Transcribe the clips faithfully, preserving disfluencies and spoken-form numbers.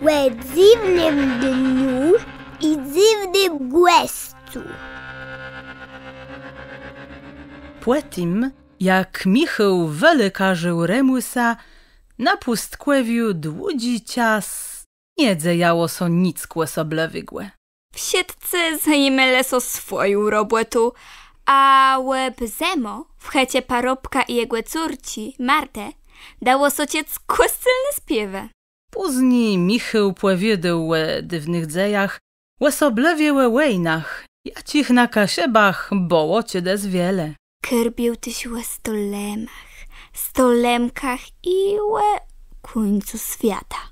Ò dzywnym dniu i dzywnym gòscu. Pò tim, jak Michôł wëlékarził Remùsa, na pùstkòwiu dłudżi czas nie dzejało sã nick òsoblëwégò. Wszëtcë zajimelë sã swòją robòtą, a òb zëmã w chëczë parobka i jegò córczi, Martë, dało sã czëc kòscelné spiéwë. Pózni Michôł pòwiôdôł ò dôwnëch dzejach, òsoblëwie ò wòjnach, jaczich na Kaszëbach bëło czedës wiele. Kôrbił téż ò stolemach, stolemkach i ò kùńcu swiata,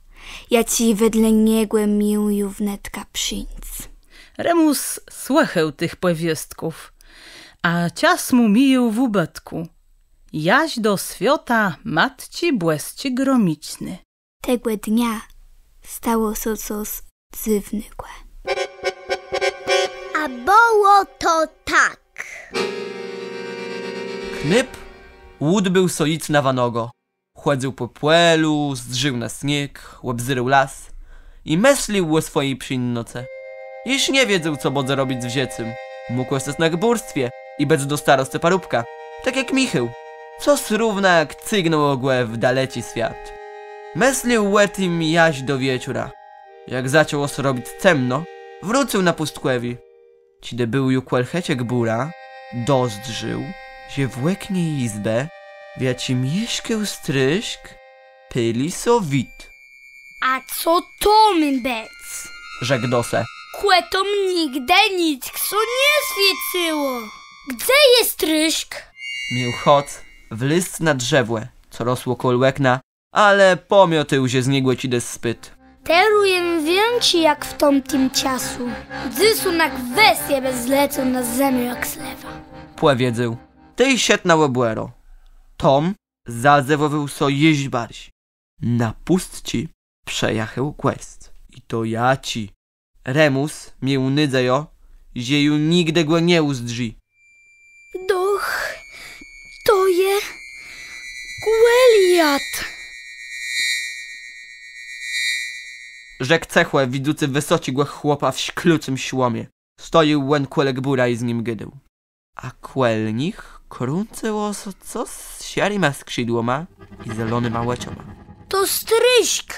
jaczi wedle niegò miôł ju wnetka przińc. Remùs słëchôł tëch pòwiôstków, a czas mù mijôł w ùbëtkù, jaż do swiãta Matczi Bòsczi Gromiczny. Tegò dnia stało sã cos dzywnégò. A bëło to tak. Knôp ùdbôł so jic na wanogã. Chòdzył pò pòlu, zdrzôł na sniég, òbzérôł las i mëslôł ò swòji przińdnoce. Jesz nie wiedzôł, co bãdze robic z żëcym. Mógł òstac na gbùrstwie i bëc do staroscë parobkã, tak jak Michôł. Cos równak cygnãło gò w daleczi swiat. Mëslôł ò tim jaż do wieczora. Jak zaczãło sã robic cemno, wrócył na pùstkòwié. Czedë béł ju kòl chëczë gbùra, dozdrzôł, że w òknie jizbë, w jaczi mieszkôł strôszk, pôli sã wid. A co to mô bëc? Rzekł do se. Kò tam nigdë nick sã nie swiécëło. Gdze je strôszk? Miôł chãc wlezc na drzewò, co rosło kòl òkna, ale pamiãtôł, że z niegò czedës spôdł. Terô jem wikszi jak w tamtim czasu. Dzysô na gwës jebë zlecôł na zemiã jak slëwa. Pòwiedzôł. Tej szedł na òbòrã. Tam zadzëwòwôł sã jesz barżi. Na pùstczi przëjachôł gòsc. I to jaczi. Remùs miôł nôdzejã, że ju nigdë gò nie ùzdrzi. Doch, to je Gòliat. Rzekł cëchò, widzącë wësoczégò chłopa w szklącym szłomie. Stojôł òn kòle gbùra i z nim gôdôł. A kòl nich krącëło sã cos z szarima skrzidłama i zelonyma òczama. To strôszk!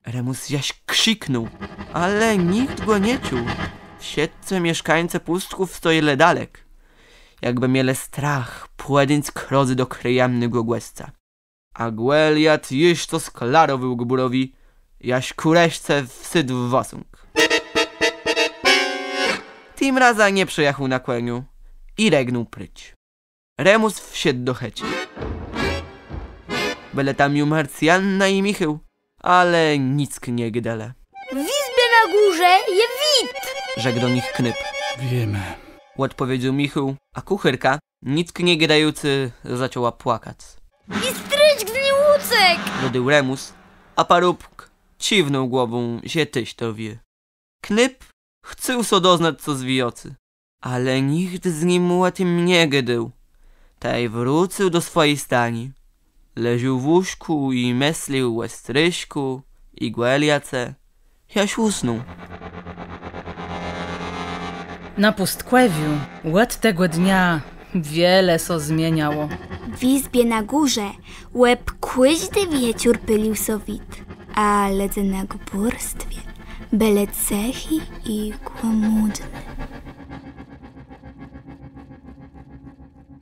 Remùs jaż krziknął, ale nicht gò nie czuł. Wszëtcë mieszkańcë pùstków stojelë dalek, jakbë mielë strach pòdéńc krócy do krëjamnégò gòsca. A Gòliat jesz cos klarowôł gbùrowi, jaż kù reszce wsôdł w wasąg. Tim razã nie przëjachôł na kòniu i rëgnął précz. Remùs wszedł do chëczi. Bëlë tam ju Marcjanna i Michôł, ale nick nie gôdelë. W jizbie na górze je wid! Rzekł do nich knôp. Wiémë. Òdpòwiedzôł Michôł, a kùchôrka, nick nie gôdającë, zaczãła płakac. I strôszk z ni ùcekł! Dodôł Remùs, a parobk cziwnął głową, że téż to wié. Knôp chcôł sã doznac cos wiãcy, ale nicht z nim ò tim nie gôdôł. Tej wrócył do swòji stani. Leżôł w łóżkù i mëslôł ò strôszkù i Gòliace, jaż ùsnął. Na pùstkòwiu òd tegò dnia wiele sã zmieniało. W jizbie na górze òb kòżdi wieczór pôlił sã wid, a lëdze na gbùrstwie bëlë cëchi i gòmùdny.